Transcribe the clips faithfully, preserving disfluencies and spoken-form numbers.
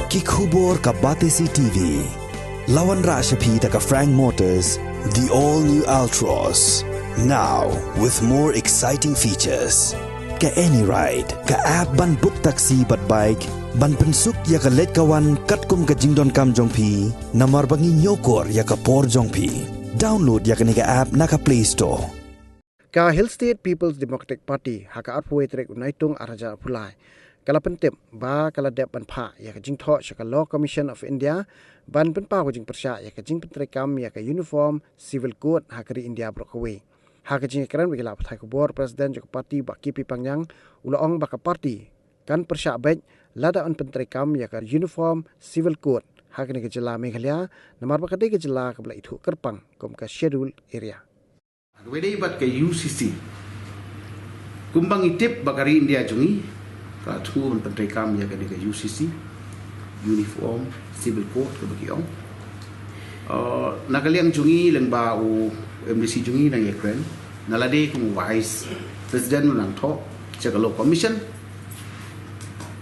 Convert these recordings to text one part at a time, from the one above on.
Ki khubor ka Batesi T V. La wanrah sha phi da ka Frank Motors, the all new Altroz. Now with more exciting features. Ka AnyRide, ka app ban book taxi bad bike, ban pynsuk ïa ka leit ka wan katkum ka jingdonkam jong phi, namar ba ngi ñiewkor ïa ka por jong phi. Download ïa kane ka app na ka Play Store. Ka Hill State People's Democratic Party ha ka arphew tarik u Naitung arhajar arphew lai ka la pyntip ba ka la dep ban phah ïa ka jingthoh sha ka Law Commission of India ban pynpaw ka jingpyrshah ïa ka jingpyntreikam ïa ka Uniform Civil Code ha ka ri India baroh kawei. Ha ka jingïakren bad ki lad pathai khubor, President jong ka party Bah K P Pangnang u la ong ba ka party kan pyrshah beit lada yn pyntreikam ïa ka Uniform Civil Code ha kane ka jylla Meghalaya, namar ba ka dei ka jylla kaba la ithuh kyrpang kum ka Schedule Area. Kaba dei bad ka U C C. Kumba ngi tip ba ka ri India jong ngi ka la thmu ban pyntreikam ïa kane ka U C C, Uniform Civil Code kaba ki ong. Uh, na ka liang jong ngi lyngba u M D C jong ngi nang ïakren, na lade kum u Vice President u nang thoh sha ka Law Commission,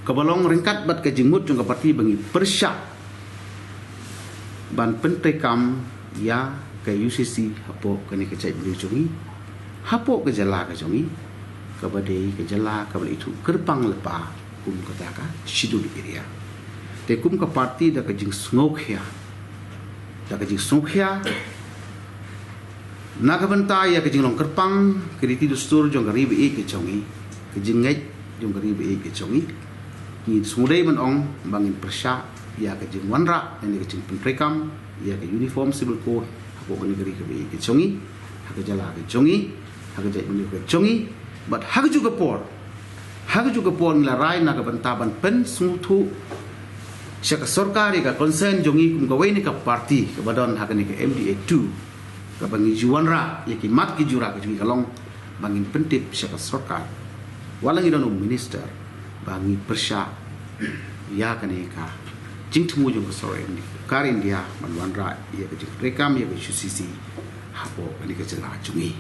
kaba long ryngkat bad ka jingmut jong ka party ba ngi pyrshah ban pyntreikam ïa ka U C C hapoh kane ka jaitbynriew jong ngi, hapoh ka jylla ka jong ngi, kaba dei ka jylla kaba la ithuh kyrpang lypa kum kata ka Schedule Area. Te kum ka party da ka jingsngewkhia, da ka jingsngewkhia na ka bynta ïa ka jinglong kyrpang ka riti dustur jong ka ri ba ïeit ka jong ngi, ka jingngeit jong ka ri ba ïeit ka jong ngi, ngi sngewdei ban ong ba ngin pyrshah ïa ka jingwanrah lane ka jingpyntreikam ïa ka Uniform Civil Code hapoh kane ka ri kaba ïeit ka jong ngi, ha ka jylla ka jong ngi, ha ka jaitbynriew ka jong ngi. Bad ha kajuh ka por, ha kajuh ka por ngi la rai na ka bynta ban pynsngewthuh sha ka sorkar ïa ka concern jong ngi kum kawei na ka party kaba don ha kane ka M D A two, kaba ngi ju wanrah ïa ki mat ki jura ka jong ngi, ka long ba ngin pyntip sha ka sorkar, wat la ngi don u minister, ba ngi pyrshah ïa kane ka jingthmu jong ka sorkar India, sorkar India ban wanrah ïa ka jingpyntreikam ïa ka U C C hapoh kane ka jylla jong ngi.